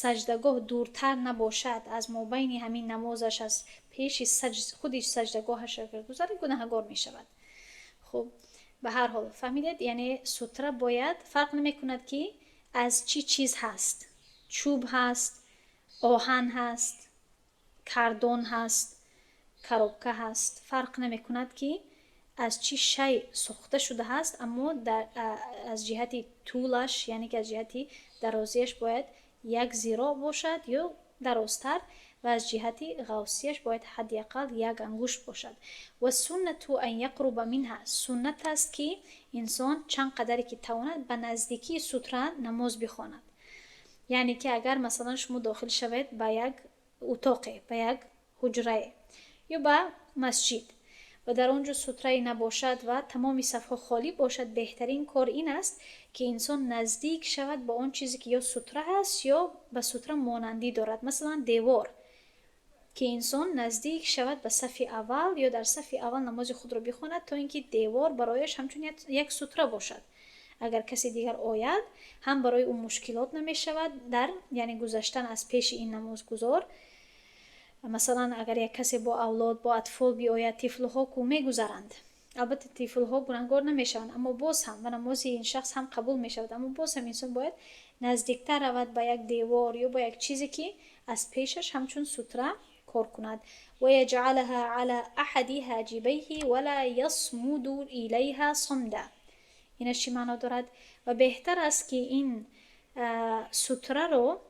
Speaker 1: саҷдагоҳ дуртар набошад, аз мобайни ҳамин намозаш, аз пеши худи саҷдагоҳаш агар гузарад, гунаҳгор мешавад. Хуб, ба ҳар ҳол, фаҳмидед? Яъне сутра бояд, фарқ намекунад, ки аз чӣ чиз ҳаст: чӯб ҳаст, оҳан ҳаст, картон ҳаст, коробка ҳаст, фарқ намекунад, ки аз чӣ шай сохта шудааст, аммо аз ҷиҳати тулаш, яъне ки аз ҷиҳати дарозиаш бояд як зироъ бошад ё дарозтар ва аз ҷиҳати ғавсияш бояд ҳадди ақал як ангушт бошад. والسنة أن يقرب منها, суннат аст, ки инсон чанд қадаре ки тавонад, ба наздикии сутра намоз бихонад. Яъне ки агар, масалан, шумо дохил шавед ба як утоқе, ба як ҳуҷрае ё ба масҷид ва дар он ҷо сутрае набошад ва тамоми сафҳо холӣ бошад, беҳтарин кор ин аст, ки инсон наздик шавад ба он чизе, ки ё сутра ҳаст, ё ба сутра монандӣ дорад, масалан, девор, ки инсон наздик шавад ба сафи аввал ё дар сафи аввал намози худро бихонад, то ин ки девор барояш ҳамчун як сутра бошад. Агар касе дигар ояд, ҳам барои ӯ мушкилот намешавад дар, яъне, гузаштан аз пеши ин намозгузор. Масалан, агар як касе бо авлод, бо атфол биояд, тифлҳо ку мегузаранд. Албатта, тифлҳо гунаҳгор намешаванд, аммо боз ҳам ва намози ин шахс ҳам қабул мешавад, аммо боз ҳам инсон бояд наздиктар равад ба як девор ё ба як чизе, ки аз пешаш ҳамчун сутра кор кунад. ويجعلها على أحد حاجبيه ولا يصمد إليها صمدا. Инаш чӣ маъно дорад? Ва беҳтар аст, ки ин сутраро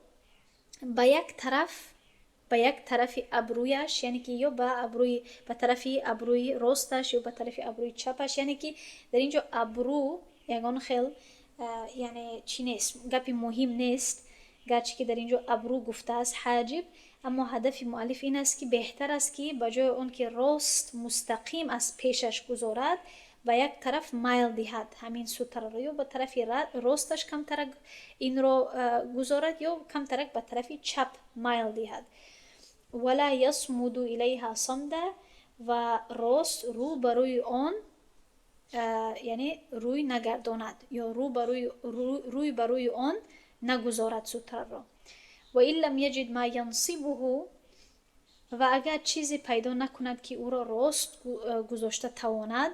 Speaker 1: ба як тараф, ба як тарафи абрӯяш, яъне ки ё ба абрӯи, ба тарафи абрӯи росташ ё ба тарафи абрӯи чапаш. Яъне ки дар ин ҷо абрӯ ягон хел, яъне чӣ нест, гапи муҳим нест. Гарчи ки дар ин ҷо абрӯ гуфтааст, حاجب, аммо ҳадафи муаллиф ин аст, ки беҳтар аст, ки ба ҷои он ки рост мустақим аз пешаш гузорад, ба як тараф майл диҳад ҳамин сутраро, ё ба тарафи росташ камтарак инро гузорад, ё камтарак ба тарафи чап майл диҳад. ولا يصمد إليها صمدا. Ва рост рӯ ба рӯи он, яъне рӯй нагардонад ё рӯй ба рӯи он нагузорад сутраро. وإن لم يجد ما ينصبه. Ва агар чизе пайдо накунад, ки ӯро рост гузошта тавонад,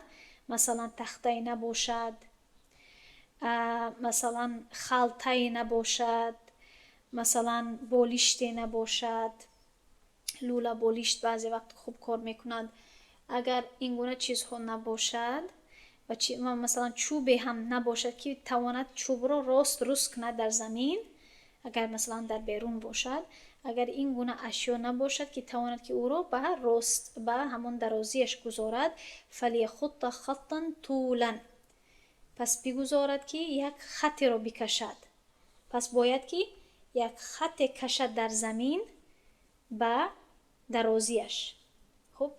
Speaker 1: масалан, тахтае набошад, масалан, халтае набошад, масалан, болиште набошад, лӯла болишт баъзе вақт хуб кор мекунад, агар ин гуна чизҳо набошад ва масалан, чӯбе ҳам набошад, ки тавонад чӯбро рост руст кунад дар замин, агар, масалан, дар берун бошад, агар ин гуна ашё набошад, ки тавонад, ки ӯро ба рост, ба ҳамон дарозиаш гузорад, فليخط خطا طولا. Пас бигузорад, ки як хаттеро бикашад. Пас бояд, ки як хатте кашад дар замин ба дарозиаш. Хуб,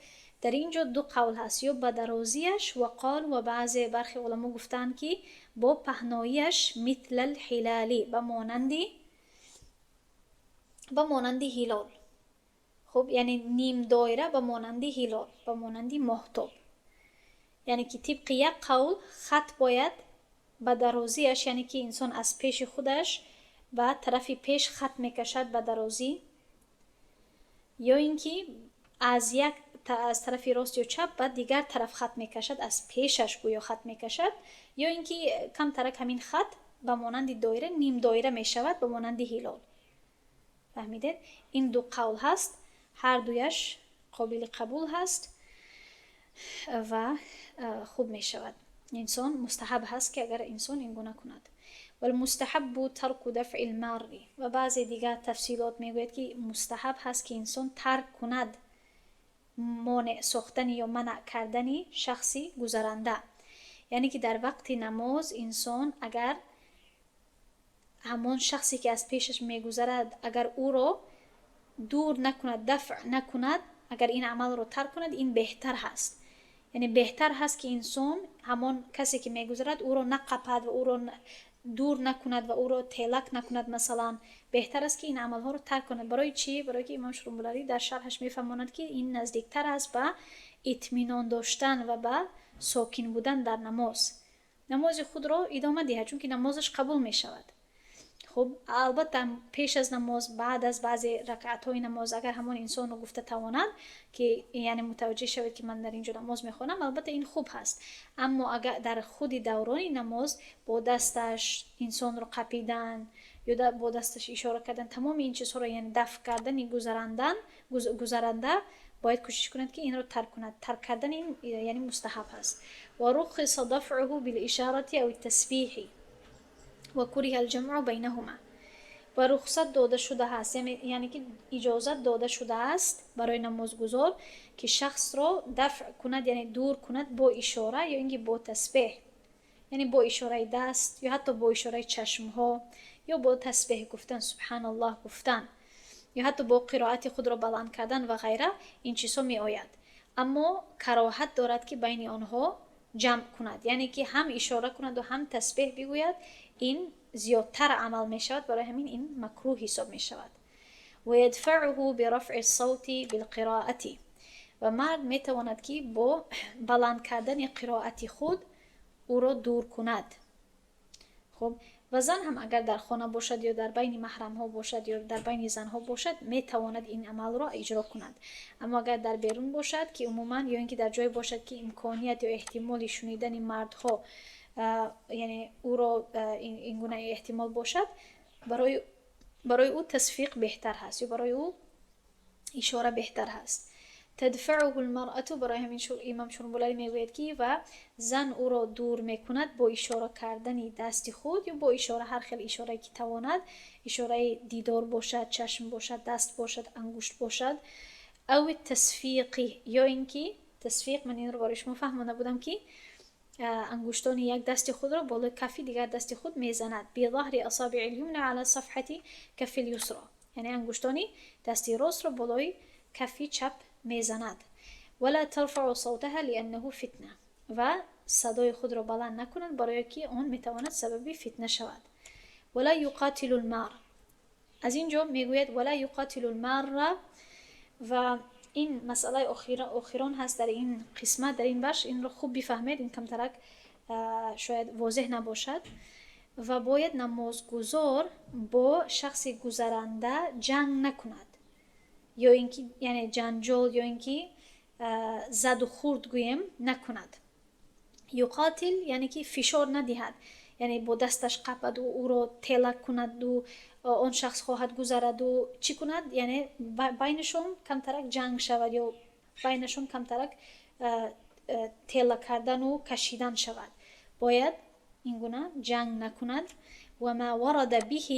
Speaker 1: дар ин ҷо ду қавл ҳаст: ё ба дарозиаш, وقالوا, ва баъзе, бархе уламо гуфтаанд, ки бо паҳноияш, مثل الهلال, ба монанди ҳилол. Хуб, яъне ним доира ба монанди ҳилол, ба монанди моҳтоб. Яъне ки тибқи як қавл хат бояд ба дарозиаш, яъне ки инсон аз пеши худаш ба тарафи пеш хат мекашад ба дарозӣ, ё ин ки аз тарафи рост ё чап ба дигар тараф хат мекашад, аз пешаш гӯё хат мекашад, ё ин ки камтарак ҳамин хат ба монанди доира, ним доира мешавад, ба монанди ҳилол. Фаҳмидед? Ин ду қавл ҳаст, ҳар дуяш қобили қабул ҳаст ва хуб мешавад. Инсон мустаҳаб ҳаст, ки агар инсон ин гуна кунад. والمستحب ترك دفع المار. Ва баъзе дигар тафсилот мегӯяд, ки мустаҳаб ҳаст, ки инсон тарк кунад монеъ сохтани ё манъ кардани шахси гузаранда. Яъне ки дар вақти намоз инсон агар ҳамон шахсе, ки аз пешаш мегузарад, агар ӯро дур накунад, дафъ накунад, агар ин амалро тарк кунад, ин беҳтар ҳаст. Яъне беҳтар ҳаст, ки инсон ҳамон касе, ки мегузарад, ӯро нақапад ва ӯро дур накунад ва ӯро телак накунад. Масалан, беҳтар аст, ки ин амалҳоро тарк кунад. Барои чӣ? Барои ки имом Шурумбуларӣ дар шарҳаш мефаҳмонад, ки ин наздиктар аст ба итминон доштан ва ба сокин будан дар намоз. Намози худро идома диҳад, чунки намозаш қабул мешавад. Хуб, албатта, пеш аз намоз, баъд аз баъзе ракъатҳои намоз, агар ҳамон инсонро гуфта тавонад, ки яъне мутаваҷҷеҳ шавед, ки ман дар ин ҷо намоз мехонам, албатта, ин хуб ҳаст. Аммо агар дар худи даврони намоз бо дасташ инсонро қапидан ё бо дасташ ишора кардан, тамоми ин чизҳоро, яъне дафъ кардани гузаранда, бояд кӯшиш кунад, ки инро тарк кунад. Тарк кардани ин, яъне, мустаҳаб ҳаст. ورخص دفعه بالإشارة أو التسبيح وكره الجمع بينهما. Ва рухсат дода шудааст, яъне ки иҷозат дода шудааст барои намозгузор, ки шахсро дафъ кунад, яъне дур кунад, бо ишора ё ин ки бо тасбеҳ, яъне бо ишораи даст ё ҳатто бо ишораи чашмҳо ё бо тасбеҳ гуфтан, субҳаналлоҳ гуфтан, ё ҳатто бо қироати худро баланд кардан ва ғайра. Ин чизҳо меояд, аммо кароҳат дорад, ки байни онҳо ҷамъ кунад, яъне ки ҳам ишора кунаду ҳам тасбеҳ бигӯяд. Ин зиёдтар амал мешавад, барои ҳамин ин макрӯҳ ҳисоб мешавад. ويدفعه برفع الصوت بالقراءة. Ва мард метавонад, ки бо баланд кардани қироати худ ӯро дур кунад. Хуб. Ва зан ҳам агар дар хона бошад ё дар байни маҳрамҳо бошад ё дар байни занҳо бошад, метавонад ин амалро иҷро кунад. Аммо агар дар берун бошад, ки умуман, ё ин ки дар ҷое бошад, ки имконият ё эҳтимоли шунидани мардҳо, яъне ӯро ин гуна эҳтимол бошад, барои ӯ тасфиқ беҳтар ҳаст ё барои ӯ ишора беҳтар ҳаст. تدفعه المرأة, барои ҳамин имом Шурумбулалӣ мегӯяд, ки ва зан ӯро дур мекунад бо ишора кардани дасти худ ё бо ишора, ҳар хел ишорае ки тавонад, ишораи дидор бошад, чашм бошад, даст бошад, ангушт бошад, أو التصفيق, ё ин ки тасфиқ, ман инро барои шумо фаҳмонда будам, ки ангуштони як дасти худро болои кафи дигар дасти худ мезанад, بظهر أصابع اليمنى على صفحة كف اليسرى, яъне ангуштони дасти ростро болои кафи чап мезанад. ولا ترفع صوتها لأنه فتنة, ва садои худро баланд накунад, барое ки он метавонад сабаби фитна шавад. ولا يقاتل المار, аз ин ҷо мегӯяд ولا يقاتل المار, ва ин масъалаи охирон ҳаст дар ин қисмат, дар ин бахш. Инро хуб бифаҳмед, ин камтарак шояд возеҳ набошад. Ва бояд намозгузор бо шахси гузаранда ҷанг накунад, ё ин ки, яъне, ҷанҷол ё ин ки заду хурд гӯем накунад. يقاتل, яъне ки фишор надиҳад, яъне бо дасташ қападу ӯро тела кунаду он шахс хоҳад гузараду чӣ кунад, яъне байнашон камтарак ҷанг шавад ё байнашон камтарак тела кардану кашидан шавад. Бояд ин гуна ҷанг накунад. وما ورد به,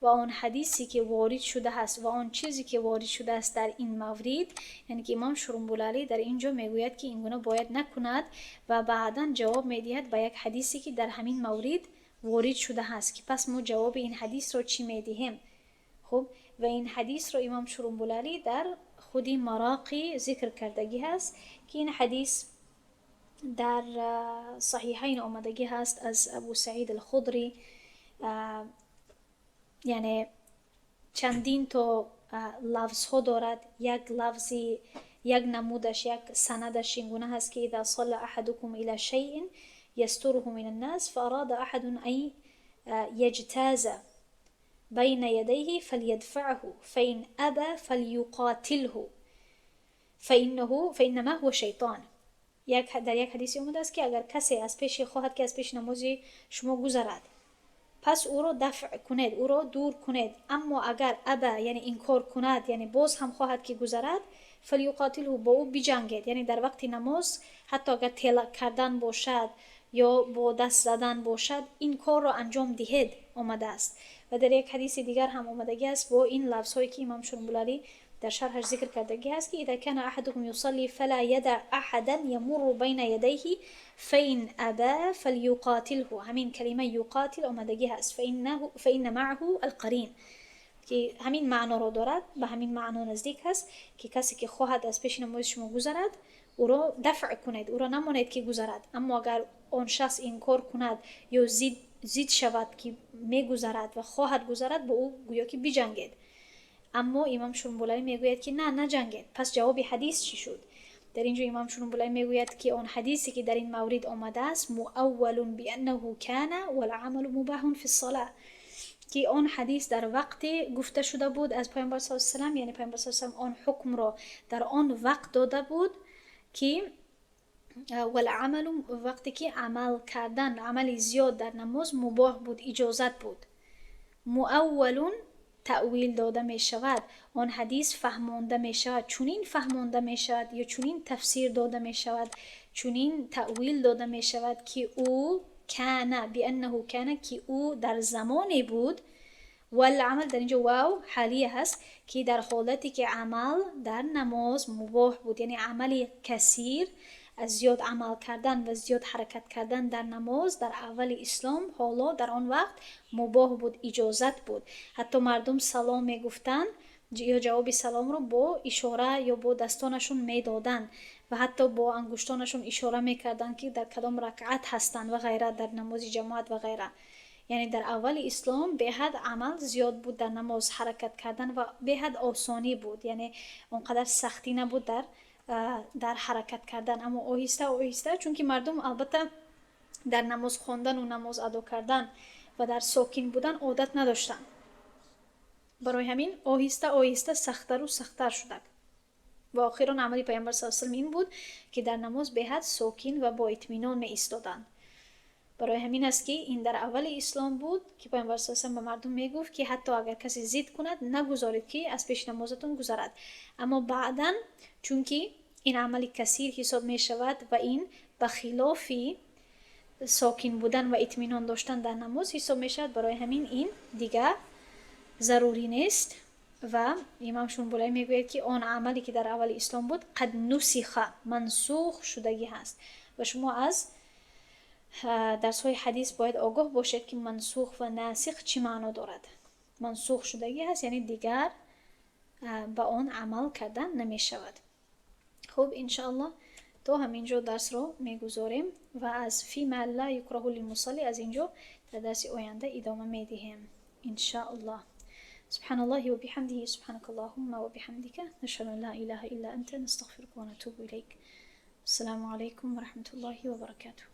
Speaker 1: ва он ҳадисе ки ворид шудааст, ва он чизе ки ворид шудааст дар ин маврид, яъне ки имом Шурумбулалӣ дар ин ҷо мегӯяд, ки ин гуна бояд накунад, ва баъдан ҷавоб медиҳад ба як ҳадисе, ки дар ҳамин маврид ворид шудааст, ки пас мо ҷавоби ин ҳадисро чӣ медиҳем? Хуб, ва ин ҳадисро имом Шурумбулалӣ дар худи Мароқӣ зикр кардагӣ ҳаст, ки ин ҳадис дар Саҳиҳайн омадагӣ ҳаст аз Абу Саид Алхудрӣ, яъне чандин то лафзҳо дорад. Як лафзи, як намудаш, як санадаш ин гуна ҳаст, ки إذا صلى أحدكم إلى شيء يستره من الناس فأراد أحد أن يجتاز بين يديه فليدفعه، فإن أبى فليقاتله، فإنه فإنما هو شيطان. در یک ҳадисе омадааст, ки агар касе аз пеши хоҳад, ки аз пеши намози шумо гузарад, пас ӯро дафъ кунед, ӯро дур кунед. Аммо агар أبى, яъне инкор кунад, яъне боз ҳам хоҳад, ки гузарад, فليقاتله, бо ӯ биҷангед. Яъне дар вақти намоз, ҳатто агар тела кардан бошад ё бо даст задан бошад, ин корро анҷом диҳед, омадааст. Ва дар як ҳадиси дигар ҳам омадагӣ аст бо ин лафзҳое, ки имом Шурумбулалӣ дар шарҳаш зикр кардагӣ ҳаст, ки إذا كان أحدكم يصلي فلا يدع أحدا يمر بين يديه، فإن أبى فليقاتله. ҳамин калима يقاتل омадагӣ ҳаст, فإن معه القرين, ки ҳамин маъноро дорад, ба ҳамин маъно наздик ҳаст, ки касе ки хоҳад аз пеши намози шумо гузарад, ӯро дафъ кунед, ӯро намонед, ки гузарад. Аммо агар он шахс инкор кунад ё зид шавад, ки мегузарад ва хоҳад гузарад, бо ӯ гӯё ки биҷангед. Аммо имом Шурумбулалӣ мегӯяд, ки на, наҷангед. Пас ҷавоби ҳадис чӣ шуд? Дар ин ҷо имом Шурумбулалӣ мегӯяд, ки он ҳадисе, ки дар ин маврид омадааст, مؤول بأنه كان والعمل مباح في الصلاة, ки он ҳадис дар вақте гуфта шуда буд аз Паёмбар с салам, яъне Паёмбар с салам он ҳукмро дар он вақт дода буд, ки والعمل, вақте ки амал кардан, амали зиёд дар намоз мубоҳ буд, иҷозат буд. مؤول, таъвил дода мешавад, он ҳадис фаҳмонда мешавад, чунин фаҳмонда мешавад ё чунин тафсир дода мешавад, чунин таъвил дода мешавад, ки ӯ كان بأنه كان, ки ӯ дар замоне буд, والعمل, дар инҷо вав ҳалия ҳаст, ки дар ҳолате ки амал дар намоз мубоҳ буд, яъне амали касир, аз зиёд амал кардан ва зиёд ҳаракат кардан дар намоз дар аввали ислом, ҳоло дар он вақт мубоҳ буд, иҷозат буд. Ҳатто мардум салом мегуфтанд ё ҷавоби саломро бо ишора ё бо дастонашон медоданд ва ҳатто бо ангуштонашон ишора мекарданд, ки дар кадом ракъат ҳастанд ва ғайра, дар намози ҷамоат ва ғайра. Яъне дар аввали ислом беҳад амал зиёд буд дар намоз, ҳаракат кардан, ва беҳад осонӣ буд, яъне он қадар сахтӣ набуд дар ҳаракат кардан. Аммо оҳиста оҳиста, чунки мардум албатта дар намоз хондану намоз адо кардан Ва дар сокин будан одат надоштанд. Барои ҳамин оҳиста оҳиста сахттару сахттар шудак ва охирон амали Пайғамбар с салам ин буд, ки дар намоз беҳад сокин ва боитминон меистоданд. Барои ҳамин аст, ки ин дар аввали ислом буд, ки Пайғамбар с салам ба мардум мегуфт, ки ҳатто агар касе зид кунад, нагузоред, ки аз пеши намозатон гузарад. Аммо баъдан, чунки ин амали касир ҳисоб мешавад ва ин ба хилофи сокин будан ва итминон доштан дар намоз ҳисоб мешавад, барои ҳамин ин дигар зарурӣ нест. Ва имом Шунбулай мегӯяд, ки он амале, ки дар аввали ислом буд, قد نسخ, мансух шудагӣ ҳаст. Ва шумо аз дарсҳои ҳадис бояд огоҳ бошед, ки мансух ва насих чӣ маъно дорад. Мансух шудагӣ ҳаст, яъне дигар ба он амал кардан намешавад. Хуб, иншааллоҳ, то ҳамин ҷо дарсро мегузорем ва аз فيما لا يكره للمصلي аз ин ҷо дар дарси оянда идома медиҳем, иншааллоҳ. سبحان الله وبحمده، سبحانك اللهم وبحمدك، نشهد أن لا إله إلا أنت، نستغفرك ونتوب إليك. السلام عليكم ورحمة الله وبركاته.